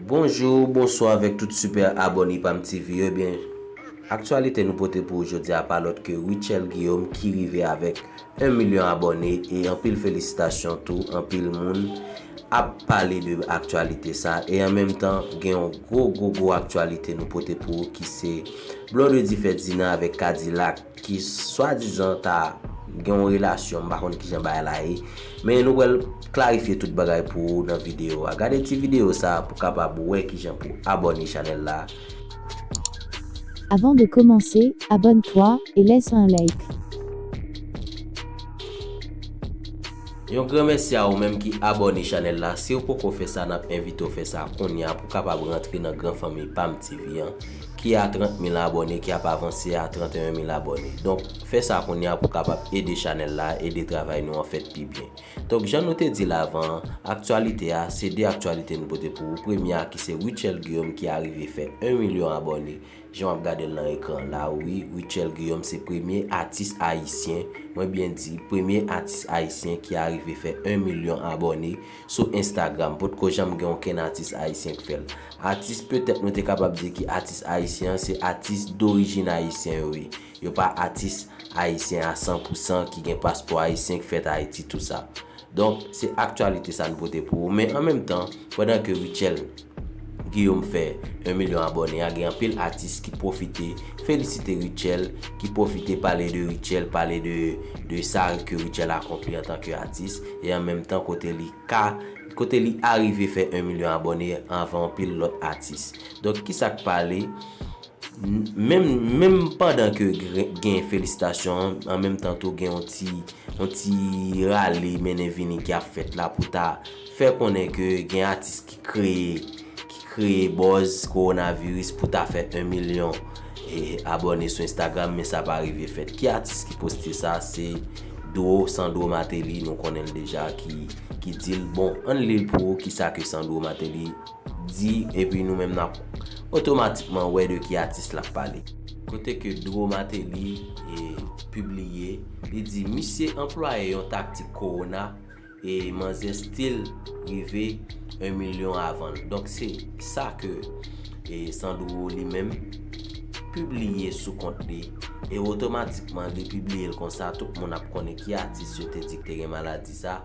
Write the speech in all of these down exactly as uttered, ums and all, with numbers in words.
Bonjou, bonswa avèk tout sipè abòne Pam T V yo. Ebyen, aktyalite nou pote pou ou jodi a pa lòt ke Rutshelle Guillaume ki rive avèk yon milyon abòne e anpil felisitasyon tou, anpil moun ap pale de aktyalite sa e an menm tan gen yon gwo gwo gwo aktyalite nou pote pou ou ki se Blondedy Ferdinand avèk K-Dilak ki swadizan ta gen yon relasyon, m pa konn kijan bagay la ye. Men nou pral klarifye tout bagay pou ou nan videyo a. Gade ti videyo sa a pou w kapab wè kijan pou abòne chanèl la. Avant de commencer, abonne-toi et laisse un like. Yon gran mèsi a ou menm ki abòne chanèl la. Si w poko fè sa, n ap envite w fè sa kounye a pou w kapab rantre nan gran fanmi Pam T V an ki a trant mil abòne, ki ap avanse a trant e yon mil abòne. Donk, fè sa kounye a pou w kapab ede chanèl la, ede travay nou an fèt pi byen. Donk, jan nou te di l avan an, aktyalite a, se de aktyalite nou pote pou ou. Premye a ki se Rutshelle Guillaume ki arive fè yon milyon abòne. Jan w ap gade l nan ekran la, wi, Rutshelle Guillaume se premye atis ayisyen, mwen byen di, premye atis ayisyen ki arive fè yon milyon abòne sou Instagram. Potko janm gen okenn atis ayisyen k fè l. Atis petèt nou te kapab di ki atis ayisyen an se atis dorijin ayisyen yo ye. Yo pa atis ayisyen a san pou san ki gen paspò ayisyen k fèt Ayiti, tou sa. Donk, se aktyalite sa n pote pou ou. Men an menm tan, pandan ke Rutshelle Guillaume fè yon milyon abòne a, gen anpil atis ki pwofite felisite Rutshelle, ki pwofite pale de Rutshelle, pale de, de sa ke Rutshelle akonpli antanke atis, e an menm tan kote li ka, kote li arive fè yon milyon abòne anvan anpil lòt atis. Donk, kisa k pale? Menm, menm pandan ke gen felisitasyon an, an menm tan tou gen yon ti, yon ti rale mennen vini ki ap fèt la pou ta fè konnen ke gen atis ki kreye, ki kreye buzz kowonaviris pou ta fè yon milyon e, abòne sou Instagram, men sa pa rive fèt. Ki atis ki poste sa? Se Dro, Sandro Martelly, nou konnen l deja, ki, ki di l. Bon, ann li l pou ou kisa ke Sandro Martelly di, epi nou menm n ap otomatikman wè de ki atis l ap pale. Kote ke Dro Martelly e, pibliye, li di misye anplwaye yon taktik kowona e manzè still rive yon milyon avan l. Donk se sa ke e, Sandro li menm pibliye sou kont li e otomatikman li pibliye l konsa, tout moun ap konnen ki atis yo te di k te gen maladi sa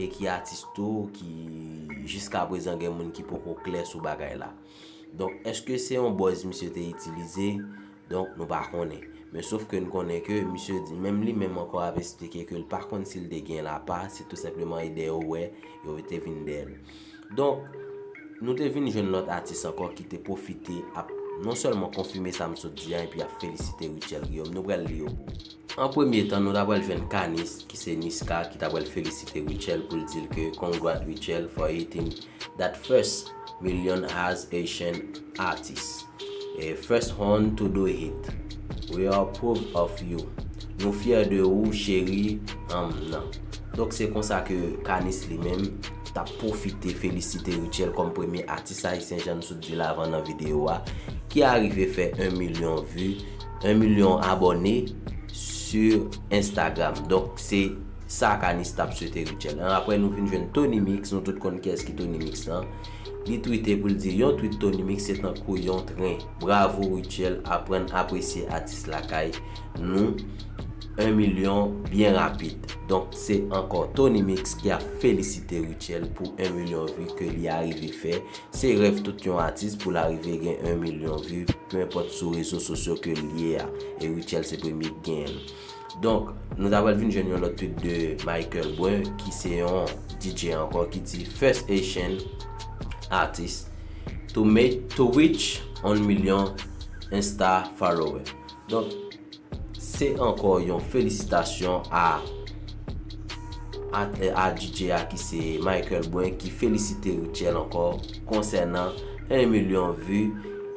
e ki atis tou ki jiskaprezan gen moun ki poko klè sou bagay la. Donk, èske se yon buzz misye te itilize? Donk, nou pa konnen. Men sof ke n konnen ke misye di, menm li menm ankò ap esplike ke l pa konn si l te gen l apa, se tou senpleman idè yo wè, yo te vin dèyè l. Donk, nou te vin jwenn lòt atis ankò ki te pwofite ap non sèlman konfime sa m sot di a, epi ap felisite Rutshelle Guillaume. Nou pral li yo pou ou. An premye tan, nou ta pral jwenn Kanis, ki se Niska, ki ta pral felisite Rutshelle pou l di l ke congrat Rutshelle for hitting that first million as Haitian artist. E first one to do it. We are proud of you. Nou fyè de ou, cheri, anm nan. Donk se konsa ke Kanis li menm t ap pwofite felisite Rutshelle kòm premye atis ayisyen, jan n sot di l avan nan videyo a, ki arive fè yon milyon vi, yon milyon abòne sou Instagram. Donk se sa Kanis t ap swete Rutshelle. An apre nou vin jwenn Tony Mix, nou tout konn kiyès ki Tony Mix lan. Li twite pou l di yon twit Tony Mix se tankou yon tren. Bravo Rutshelle, aprann apresye atis lakay nou. Yon milyon byen rapid. Donk se ankò Tony Mix ki ap felisite Rutshelle pou yon milyon vi ke li arive fè. Se rèv tout yon atis pou l arive gen yon milyon vi, pe enpòt sou rezo sosyo ke l ye a. E Rutshelle se premye k genyen l. Donk, nou ta pral vin jwenn yon lòt twit de Michael Brun, ki se yon D J ankò, ki di first Haitian artist to make, to reach one million Insta follower. Donk, se ankò yon felisitasyon a, a, a D J a ki se Michael Brun ki felisite Rutshelle ankò konsènan yon milyon vi,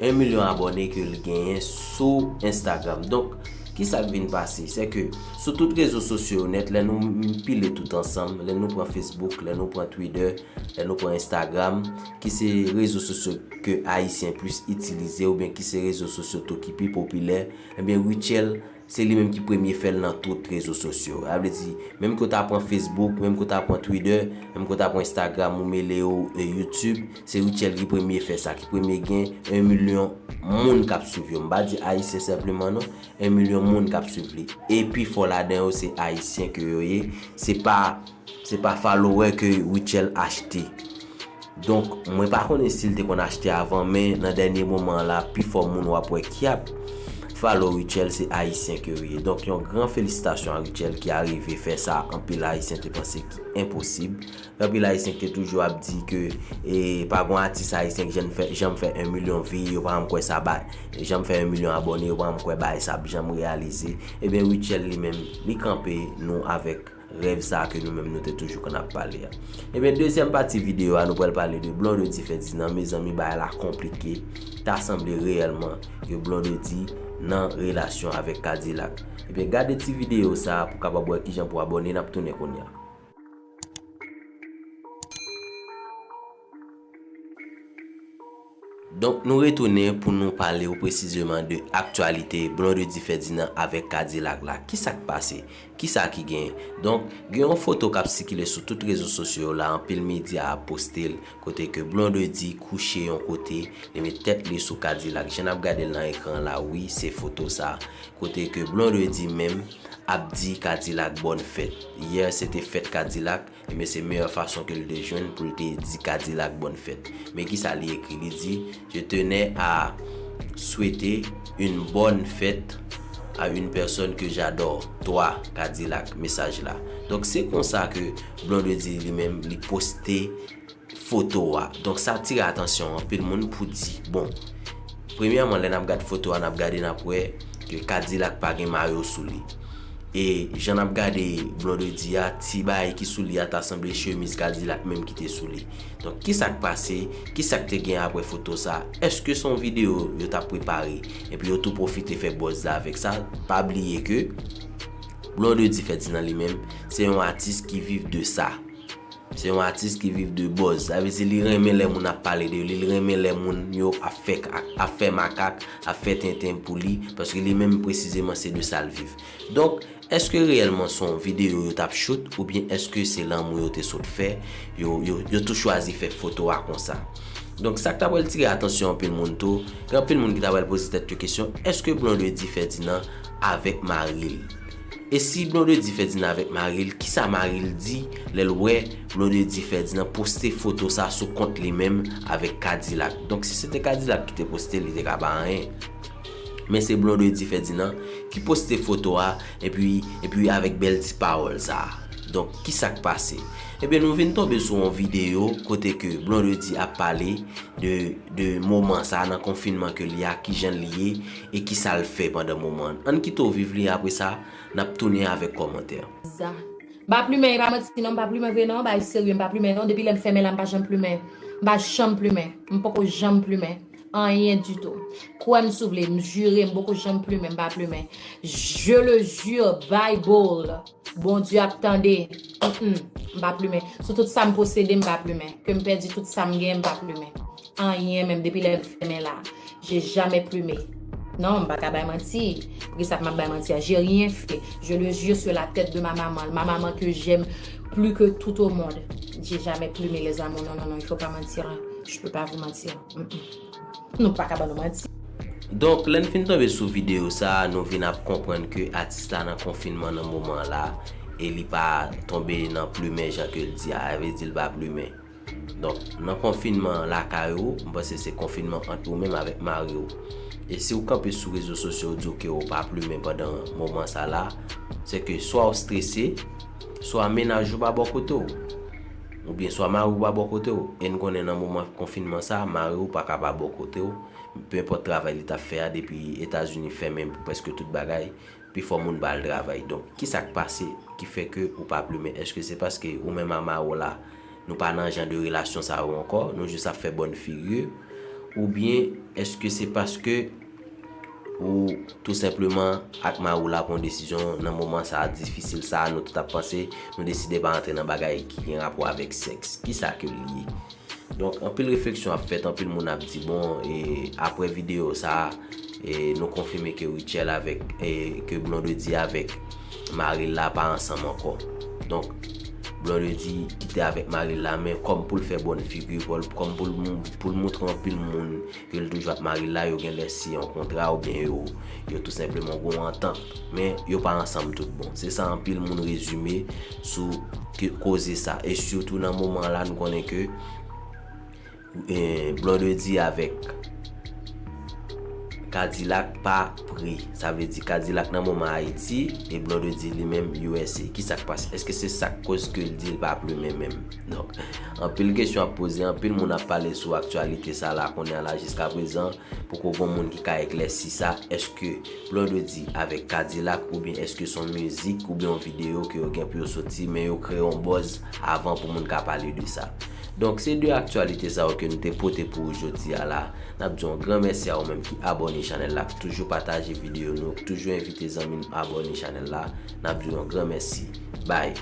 yon milyon abòne ke l genyen sou Instagram. Donk, kisa k vin pase? Se ke sou tout rezo sosyo yo nèt, lè nou pile tout ansanm, lè nou pran Facebook, lè nou pran Twitter, lè nou pran Instagram, ki se rezo sosyo ke Ayisyen plis itilize oubyen ki se rezo sosyo tou ki pi popilè, ebyen Rutshelle Se li menm ki premye fè l nan tout rezo sosyo. Sa vle di, menm ke w ta pran Facebook, menm ke w ta pran Twitter, menm ke w ta pran Instagram, ou mele yo, e, YouTube, se Rutshelle ki premye fè sa, ki premye gen en milyon moun k ap swiv yo. M pa di Ayisyen senpleman non, en milyon moun k ap swiv li. E pi fò ladan yo, se Ayisyen ke yo ye, se pa, se pa follower ke Rutshelle achte. Donk, mwen pa konnen si l te konn achte avan, men nan dènye moman an la, pifò moun w ap wè ki ap follow Rutshelle se Ayisyen ke yo ye. Donk, yon gran felisitasyon a Rutshelle ki arive fè sa anpil Ayisyen te panse ki enposib. Anpil Ayisyen ki te toujou ap di ke, e, pa gon atis Ayisyen ki janm fè, janm fè en milyon vi, yo pa janm kwè sa bay. Janm fè en milyon abòne, yo pa janm kwè bay sa ap janm reyalize. Ebyen, Rutshelle li menm, li kanpe nou avèk rèv sa ke nou menm nou te toujou konn ap pale a. Ebyen, dezyèm pati videyo a, nou pral pale de Blondedy Ferdinand. Mezanmi, bagay la konplike. Ta sanble reyèlman ke Blondedy nan relasyon avèk K-Dilak. Ebyen, gade ti videyo sa pou kapab wè kijan pou abòne, n ap tounen kounye a. Donk, nou retounen pou nou pale w presizeman de aktyalite Blondedy Ferdinand avèk K-Dilak la. Kisa k pase? Kisa ki genyen? Donk, gen yon foto k ap sikile sou tout rezo sosyo yo la, anpil medya ap poste l, kote ke Blondedy kouche yon kote, li met tèt li sou K-Dilak. Jan n ap gade l nan ekran la, wi, se foto sa. Kote ke Blondedy menm ap di K-Dilak bòn fèt. Yè se te fèt K-Dilak, ebyen se meyè fason ke l te jwenn pou l te di K-Dilak bòn fèt. Men kisa li ekri? Li di, "Je tenais à souhaiter une bonne fête à une personne que j'adore, toi, K-Dilak," mesaj la. Donk se konsa ke Blondedy li menm li poste foto a. Donk sa atire atansyon anpil moun pou di, bon, premyèman, lè n ap gad foto a, n ap gade, n ap wè ke K-Dilak pa gen mayo sou li. E jan n ap gade Blondedy a, ti bagay ki sou li a ta sanble chemiz K-Dilak menm ki te sou li. Donk kisa k pase? Kisa k te gen apre foto sa? Èske se yon videyo yo t ap prepare epi yo tou pwofite fè buzz la avèk sa? Pa bliye ke Blondedy Ferdinand li menm, se yon atis ki viv de sa. Se yon atis ki viv de buzz. Sa vle di li renmen lè moun ap pale de li, li renmen lè moun yo ap fè, ap fè makak, ap fè tenten pou li, paske li menm presizeman se de sa l viv. Donk, èske reyèlman se yon videyo yo t ap shoot, oubyen èske se lanmou yo te sot fè, yo, yo, yo tou chwazi fè foto a konsa? Donk, sa k ta pral tire atansyon anpil moun tou, gen anpil moun ki ta pral poze tèt yo kesyon, èske Blondedy Ferdinand avèk mari l? E si Blondedy Ferdinand avèk mari l, kisa mari l di lè l wè Blondedy Ferdinand poste foto sa sou kont li menm avèk K-Dilak? Donk, si se te K-Dilak ki te poste, li te ka pa anyen. Men se Blondedy Ferdinand ki poste foto a, epi, epi avèk bèl ti pawòl sa. Donk, kisa k pase? Ebyen, nou vin tonbe sou yon videyo kote ke Blondedy ap pale de, de moman sa nan konfinman ke li a, kijan li ye, e kisa l fè pandan moman an. Ann kite w viv li, apre sa, n ap tounen avèk kòmantè. M pa plimen, e pa manti non, m pa plimen vre non, bay serye, m pa plimen non, depi lè m fèmen la, m pa janm plimen. M pa janm plimen. M poko janm plimen. Anyen ditou. Kwè m si w vle, m jire, m poko janm plimen, m pa plimen. Je le jure, Bible. Bondye ap tande. Mm, mm, m pa plimen. Sou tout sa m posede, m pa plimen. Ke m pèdi tout sa m gen, m pa plimen. Anyen menm, depi lè m fèmen la. J'ai jamais plumé. Non, m pa ka bay manti. Poukisa m ap bay manti a? J'ai rien fait. Je le jure sur la tête de ma maman. Ma maman que j'aime plus que tout au monde. J'ai jamais plumé, les amours. Non, non, non, il faut pas mentir, hein. Je peux pas vous mentir. Mm, mm. Nou pa ka ban nou manti. Donk, lè n fin tonbe sou videyo sa a, nou vin ap konprann ke atis la nan konfinman nan moman la, e li pa tonbe nan plimen jan ke l di a, sa vle di l pa plimen. Donk, nan konfinman lakay ou, m panse se konfinman ant ou menm avèk mari w. E si w kanpe sou rezo sosyo, w di w ke w pa plimen pandan moman sa la, se ke swa w strese, swa mennaj ou pa bò kote w, oubyen swa mari w pa bò kote w. E n konnen nan moman konfinman sa, mari w pa ka pa bò kote w. Pe enpòt travay li t ap fè a, depi Etazini fèmen pou prèske tout bagay, pifò moun pa al travay. Donk, kisa k pase ki fè ke ou pa plimen? Èske se paske ou menm a mari w la, nou pa nan jan de relasyon sa yo ankò, nou jis ap fè bòn figi, oubyen èske se paske ou tou senpleman ak mari w la pran desizyon nan moman sa a difisil sa a, nou tout ap panse, nou deside pa antre nan bagay ki gen rapò avèk sèks? Kisa ke l ye? Donk, anpil refleksyon ap fèt, anpil moun ap di, bon, e, apre videyo sa a, E nou konfime ke Rutshelle avèk, e ke Blondedy avèk Marilla pa ansanm ankò. Donk, Blondedy kite avèk Marilla, men kòm pou l fè bòn figi, kòm pou l mou-, pou l moutre anpil moun ke l toujou ap Marilla, yo genlè siyen yon kontra oubyen yo, yo tou senpleman gen yon antant. Men yo pa ansanm tout bon. Se sa anpil moun rezime sou ke, koze sa. E sitou nan moman la, nou konnen ke, e, Blondedy avèk K-Dilak pa pre. Sa vle di K-Dilak nan moman Ayiti e Blondedy li menm U S A. Kisa k pase? Èske se sa k koz ke l di l pa plumen menm? Donk, anpil kesyon ap poze, anpil moun ap pale sou aktyalite sa la kounye a la jiska prezan. Poko gon moun ki ka eklèsi sa. Èske Blondedy avèk K-Dilak oubyen èske se yon mizik oubyen yon videyo ke yo gen pou yo soti, men yo kreye yon buzz avan pou moun ka pale de sa. Donk, se de aktyalite sa yo ke nou te pote pou ou jodi a la. N ap di yon gran mèsi a ou menm ki abòne chanèl la, ki toujou pataje videyo nou, ki toujou envite zanmi n abòne chanèl la. N ap di yon gran mèsi. Bye.